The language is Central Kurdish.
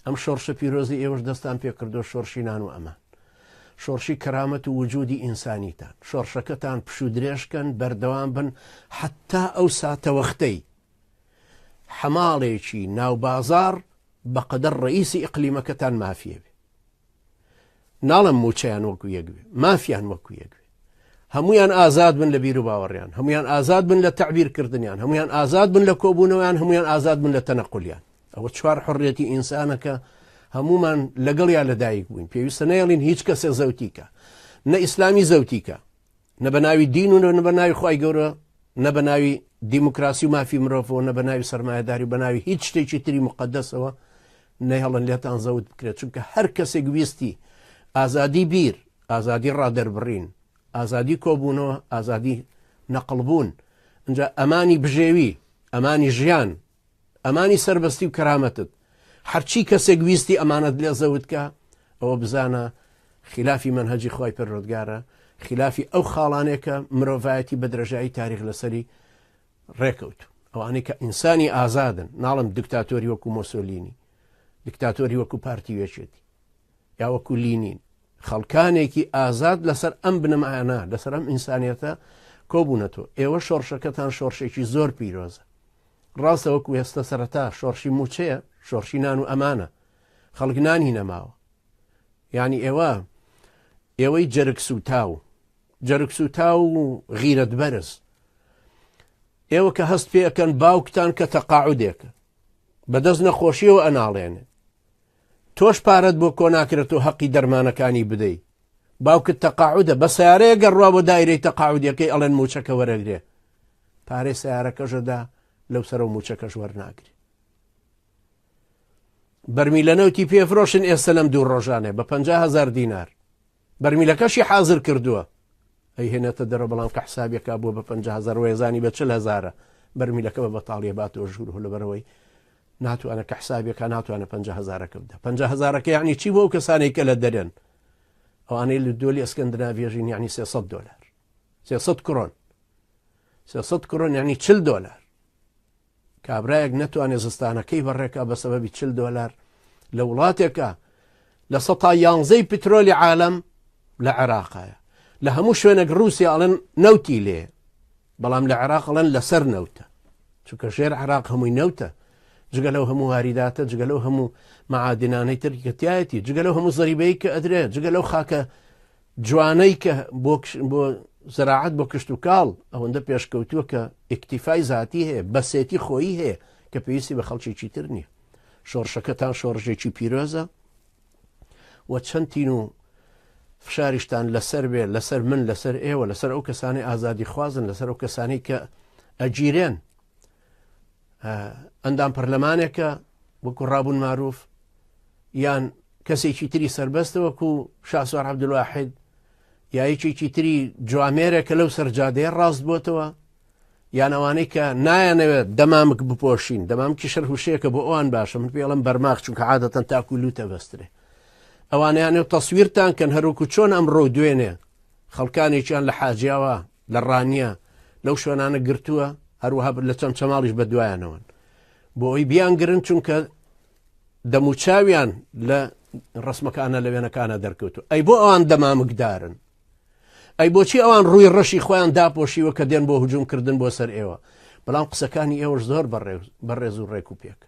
ئەم شۆڕشە پیرۆزی ئێوەش دەستان پێکردو شۆڕشی نان و ئەمان شۆڕشی کەرامەت و وجودی ئینسانیتان شۆڕشەکەتان پشوو درێژکەن بەردەوام بن حتا ئەو ساتەوەختەی حەماڵێکی ناو بازاڕ بەقەدەر ڕئیسی ئیقلیمەکەتان مافیە بێ ناڵم موچەیان وەکو یەک بێ مافیان وەکو یەک بێ هەمویان ئازاد بن لە بیر و باوەڕیان هەمویان ئازاد بن لە تعبیرکردنیان هەمویان ئازاد بن لە کۆبوونەوەیان هەمویان ئازاد بن لە تەنەقلیان ئەوە چوار حڕێتی ئینسانەکە هەمومان لەگەڵیا لەدایک بووین پێویستە نەیەڵین هیچ کەسێ زەوتیکە نە ئیسلامی زەوتیکە نە بە ناوی دین و نە بە ناوی خوای گەورە نە بە ناوی دیموکراسی و مافی مرۆڤەوە نە بە ناوی سەرمایەداری و بە ناوی هیچ شتێکی تری مقدسەوە نەهێڵن لێتان زەوت بکرێت چونکە هەر کەسێک ویستی ئازادی بیر ئازادی ڕادەربڕین ئازادی کۆبوونەوە ئازادی نەقڵبوون اینجا ئەمانی بژێوی ئەمانی ژیان ئەمانی سەربەستی و کەرامەتت هەرچی کەسێک ویستی ئەمانەت لێ زەوت کە ئەوە بزانە خلافی مەنهەجی خوای پەروەردگارە خلافی ئەو خاڵانێکە مرۆڤایەتی بە درێژایی تاریخ لەسەری ڕێکەوت ئەوانەی کە ئینسانی ئازادن ناڵم دکتاتۆری وەکو مۆسۆلینی دکتاتۆری وەکو پارتی وێچێتی یا وەکو لینین خەڵکانێکی ئازاد لەسەر ئەم بنەمایانە لەسەر ئەم ئینسانیەتە کۆبوونەتەوە ئێوە شۆڕشەکەتان شۆڕشێکی زۆر پیرۆزە ڕاستە وەکو ئێستا سەرەتا شۆڕشی موچەیە شۆڕشی نان و ئەمانە خەڵک نانی نەماوە یعنی ئێوە ئێوەی جەرگ سوتاو جەرگ سوتاو و غیرەت بەرز ئێوە کە هەست پێەکەن باوکتان کە تەقاعودێکە بەدەست نەخۆشیەوە ئەناڵێنێ تۆش پارەت بۆ کۆناکرێت و هەقی دەرمانەکانی بدەی باوکت تەقاعودە بە سیارەیە گەڕوا بۆ دایرەی تەقاعودیەکەی ئەڵێن موچەکە وەرەگرێ پارەی سیارەکەشەدا لەو سەرە و موچەکەش وەرناگرێ بەرمیلە نەوتی پێفرۆشن ئێستا لەم دوو ڕۆژانێ بە 500هزار دینار بەرمیلەکەشی حازر کردووە ئەیهێنێتە دەرەوە بەڵام کە حسابێکا بووە بە 500 وەێزانی بە 40 هزارە بەرمیلەکە بە بەتاڵیە باتەوە ژوور لەبەرەوەی ناتوانە کە حسابێکە ناتوانە 5 هزارەکە بدە 5 هزارەکە یعنی چی بۆ کەسانێک کە لە دەرێن ئەوانەی لە دۆلی ئەسکەندناڤێژین یعنی 300 دلار 300 کرۆن 300 کرۆن یعنی 40 دلار کابرایەک نەتوانێت زستانەکەی بەڕێکا بە سەبەبی 40 دلار لە وڵاتێکە لە سەتا یانزەی پترۆلی عالەم لە عێراقایە لە هەموو شوێنێک رووسیا ئەڵێن نەوتی لێ بەڵام لە عێراق ئەڵێن لەسەر نەوتە چونکە ژێر عێراق هەمووی نەوتە جگە لەو هەموو واریداتە جگە لەو هەموو معادنانەی تر کە تایەتی جگە لەو هەموو زەریبەی کە ئەدرێ جگە لەو خاکە جوانەی کە بۆ بۆ زراعەت بۆ کشت و کاڵ ئەوەندە پێشکەوتووە کە ئیکتیفای زاتی هەیە بەسێتی خۆیی هەیە کە پێویستی بە خەڵکێکی تر نییە شۆڕشەکەتان شۆڕژێکی پیرۆزە و چەند تین و فشاریشتان لەسەر بێ لەسەر من لەسەر ئێوە لەسەر ئەو کەسانی ئازادی خوازن لەسەر ئەو کەسانی کە ئەگیرێن ئەندام پەرلەمانێکە وەکو ڕابوون معروف یان کەسێکی تری سربەستە وەکو شاسوار عبدالواحد یا یەکێکی تری جوامێرە کە لەو سەرجادەیە ڕاست بۆتەوە یان ئەوانەی کە نایانەوێت دەمامک بپۆشین دەمامکی شەر هوشەیەکە بۆ ئەوان باشە من پێڵم بەرماخ چونکە عادەتەن تاکو لوتە بەسترێ ئەوانیانێ و تەسویرتان کەن هەروکو چۆن ئەمڕۆ دوێنێ خەڵکانێکیان لە حاجیاوە لە ڕانیە لەو شوێنانە گرتووە هەروەها لە چەمچەماڵیش بە دوایانەوەن بۆ ئەوی بیانگرن چونکە دەموچاویان لە ڕسمەکانە لە وێنەکانە دەرکەوتو ئەی بۆ ئەوان دەمامکدارن ئەی بۆچی ئەوان ڕووی ڕەشی خۆیان داپۆشیوە کە دێن بۆ هجووم کردن بۆ سەر ئێوە بەڵام قسەکانی ئێوەش زۆر بەڕێز و ڕێک و پێک.